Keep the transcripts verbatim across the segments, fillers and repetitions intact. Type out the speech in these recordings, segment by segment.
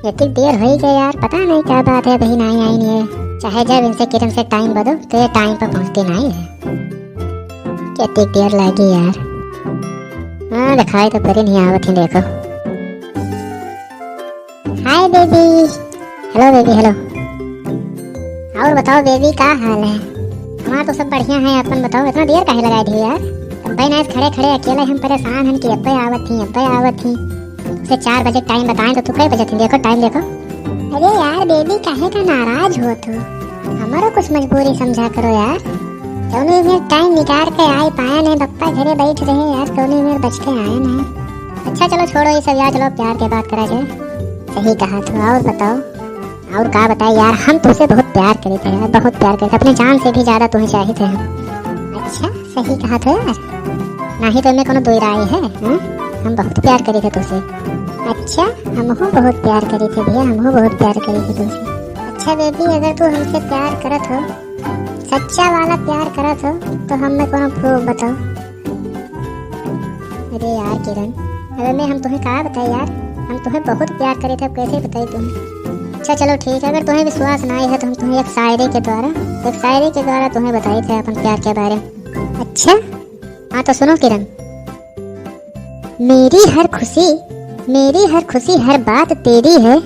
इतनी देर होइ गई यार, पता नहीं का बात है, अभी नाहीं आइन है। चाहे जब इनसे किरण से टाइम बदो तो ये टाइम पर पहुँचती नाहीं है। कितनी देर लागी यार। हाँ, दिखाई तो पड़ी नहीं आवत ही, देखो। Hi baby. Hello baby, hello. और बताओ बेबी, का हाल है? हमार तो सब बढ़िया है, अपन बताओ, इतना देर काहे लगाए दिए यार? अब्बे ना, खड़े खड़े अकेले हम परेशान हन कि अब्बे आवत ही, अब्बे आवत ही। से चार बजे टाइम बताएं तो तू कै बजे थी? देखो टाइम देखो। अरे यार बेबी, काहे का नाराज होत हो? हमारो कुछ मजबूरी समझा करो यार। कौनो में टाइम निकाल के आए पाए नहीं, बप्पा घरे बैठ रहे यार, कौनो में बच के आए नहीं। अच्छा चलो छोड़ो ये सब यार, चलो प्यार के बात करा जाए। सही कहा तू, और बताओ? और का बताए यार, हम तुझसे बहुत प्यार करे थे यार, बहुत प्यार करे थे, अपने जान से भी ज्यादा तुम्हें चाहे थे हम। अच्छा, सही कहा थे यार, नहीं तो में कोनो दो राय है, हाँ? हम बहुत प्यार करे थे तुझसे। अच्छा, हमहू बहुत प्यार करे थे भैया, हमहू बहुत प्यार करे थे तुझसे। अच्छा बेबी, अगर तू हमसे प्यार करत हो, सच्चा वाला प्यार करत हो, तो हम में कोनो प्रूफ बताओ। अरे यार किरण, अबे में हम तुम्हें का बताए यार, हम तुम्हें बहुत प्यार करे थे, अब कैसे बताए तुम्हें? अच्छा चलो ठीक है, अगर तुम्हें विश्वास ना है तो हम तुम्हें एक शायरी के द्वारा, एक शायरी के द्वारा तुम्हें बताए थे अपन प्यार के बारे में। अच्छा, हाँ तो सुनो किरण। मेरी हर खुशी, मेरी हर खुशी, हर बात तेरी है,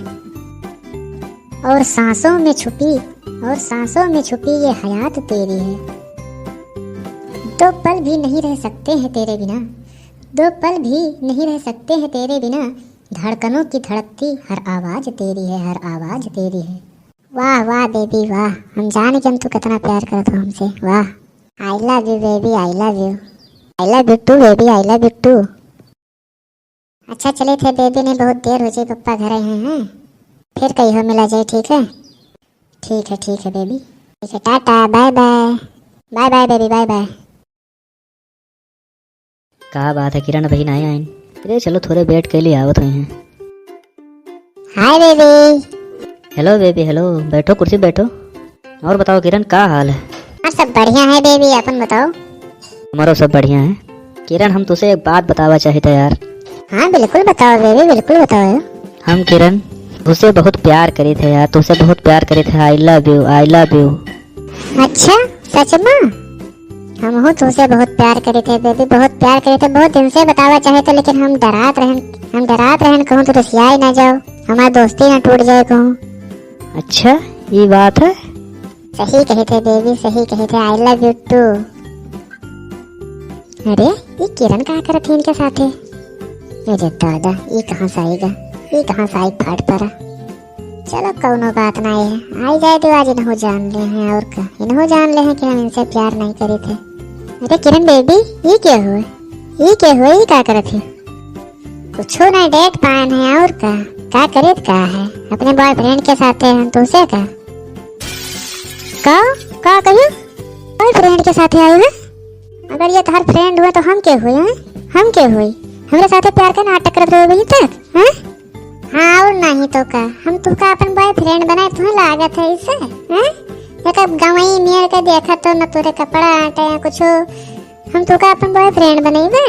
और सांसों में छुपी, और सांसों में छुपी ये हयात तेरी है। दो पल भी नहीं रह सकते हैं तेरे बिना, दो पल भी नहीं रह सकते हैं तेरे बिना, धड़कनों की धड़कती हर आवाज तेरी है, हर आवाज तेरी है। वाह वाह बेबी वाह, हम जाने कि हम तू कितना प्यार करत हो हमसे। वाह। I love you baby, I love you। I love you too baby, I love you too। अच्छा चले थे बेबी, नहीं बहुत देर हो जाए, पप्पा घर आए हैं। फिर कहीं हो मिला जाए, ठीक है? ठीक है, ठीक है बेबी, ठीक है, tata, bye bye. Bye bye baby, bye bye. का बात है किरण, अभी नाहीं आइन? अरे चलो थोड़े वेट के लिए आवत हुई हैं। Hi baby. Hello baby, hello, बैठो, कुर्सी बैठो। और बताओ किरण, का हाल है? हाँ, सब बढ़िया है बेबी, अपन बताओ। हमारो सब बढ़िया है। किरण, हम तुझसे एक बात बतावा चाहित है यार। हाँ, बिल्कुल बताओ बेबी, बिल्कुल बताओ। हम किरण, तुझसे बहुत प्यार करित है यार, तुझसे बहुत प्यार करित है। I love you, I love you। अच्छा, सच में? हमहू तुझसे बहुत प्यार करित है बेबी, बहुत प्यार करित है, बहुत दिन से बतावा चाहित है, लेकिन हम डरात रहन, हम डरात रहन कहूँ तो रिसियाई ना जाओ, हमार दोस्ती ना टूट जाए कहूँ। अच्छा, ये बात है? सही कहे थे बेबी, सही कहे थे, I love you too। अरे, ये किरण का करत है इनके साथे? अरे दादा, ये कहाँ से आएगा, ये कहाँ से आई फाट परा? चलो, कौनो बात नाहीं है, आई जाए दो, आज इनहू जान ले हैं, और का, इनहू जान ले हैं कि हम इनसे प्यार नाहीं करित है। अरे किरण बेबी, ये क्या हुए, ये क्या हुए, ये का करत है? कुछो ना, डेट पान है और का, का करित का है, अपने बॉयफ्रेंड के साथ है, हम तुझसे का? का, का कहियो? बॉयफ्रेंड के साथ आए हैं? अगर ये तोहर फ्रेंड हुए तो हम के हुए हैं? हम के हुए? हमरे साथे प्यार का नाटक करत रहे अभी तक, हैं? हाँ, और नहीं तो का, हम तुका अपन बॉयफ्रेंड बनाए, तुम्हें लागत है इससे, हैं? एक अब गंवई मेर के देखा तो न तोरे कपड़ा आटे या कुछो, हम तुका अपन बॉयफ्रेंड बनइबे?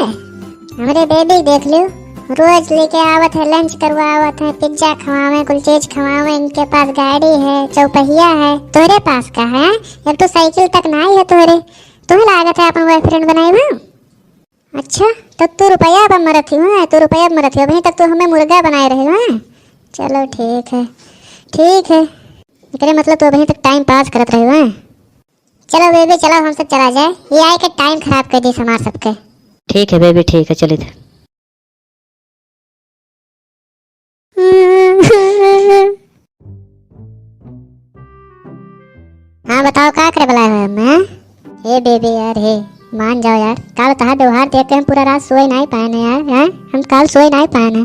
हमरे बेबी देख लियो, रोज लेके आवत है, लंच करवावत है, पिज्जा खवावे, कुल चीज खवावे, इनके पास गाड़ी है, चौपहिया है, तोरे पास का है? एक तो साइकिल तक नाहीं है तोरे, तुम्हें लागत है अपन बॉयफ्रेंड बनइबे? अच्छा, तब तू रुपया पर मरत ही हुआ, तू रुपया पर मरत ही, अभी तक तू हमें मुर्गा बनाए रहे हुआ। चलो ठीक है, ठीक है, एकरे मतलब तू अभी तक टाइम पास करत रहे हुआ। चलो बेबी, चलो हम सब चला जाए, ये आए के टाइम खराब कर दी हमार सबके। ठीक है बेबी, ठीक है, चलित। हाँ बताओ, का करे बुलाए हो हमें? हे बेबी यार, हे मान जाओ यार, काल तोहार व्यवहार देख के हम पूरा रात सोए नाहीं पाए न यार, हैं? हम काल सोए नाहीं पाए न।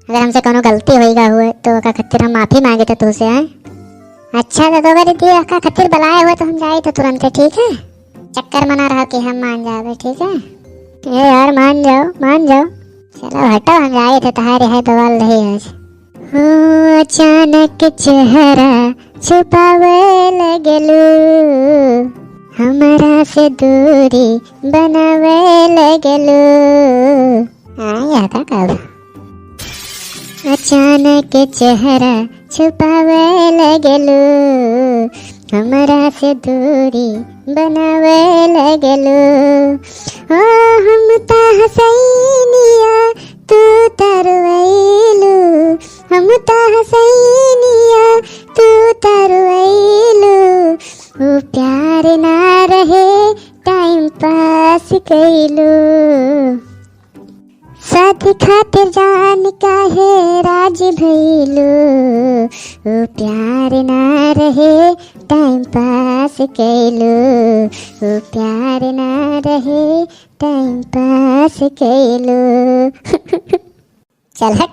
अगर हमसे कोनो गलती होइगा हुए तो ओका खातिर हम माफी मांगे थे तुझसे, हैं? अच्छा दादो, अगर ये ओका खातिर बुलाए हुए तो हम जाए थे तुरंत, ठीक है? चक्कर मना रहा कि हम मान जावे, ठीक है? ए यार, मान जाओ, मान जाओ। चलो हटो, हम जाए थे, तोहारे है बवाल रही आज। हो अचानक चेहरा छुपावे लगलू, हमरा से दूरी बनावे लगलू। हाँ, यह का कहब? अचानक चेहरा छुपावे लगलू, हमरा से दूरी बनावे लगलू। ओ हम त हसैनिया, तू त रोवैलू, हम त हसैनिया, तू त रोवैलू। ऊ प्यार ना रहे, टाइम पास कैलू। साथी खातिर जान काहे राजी भइलू। ऊ प्यार ना रहे, टाइम पास कैलू। ऊ प्यार ना रहे, टाइम पास कैलू। चल हट।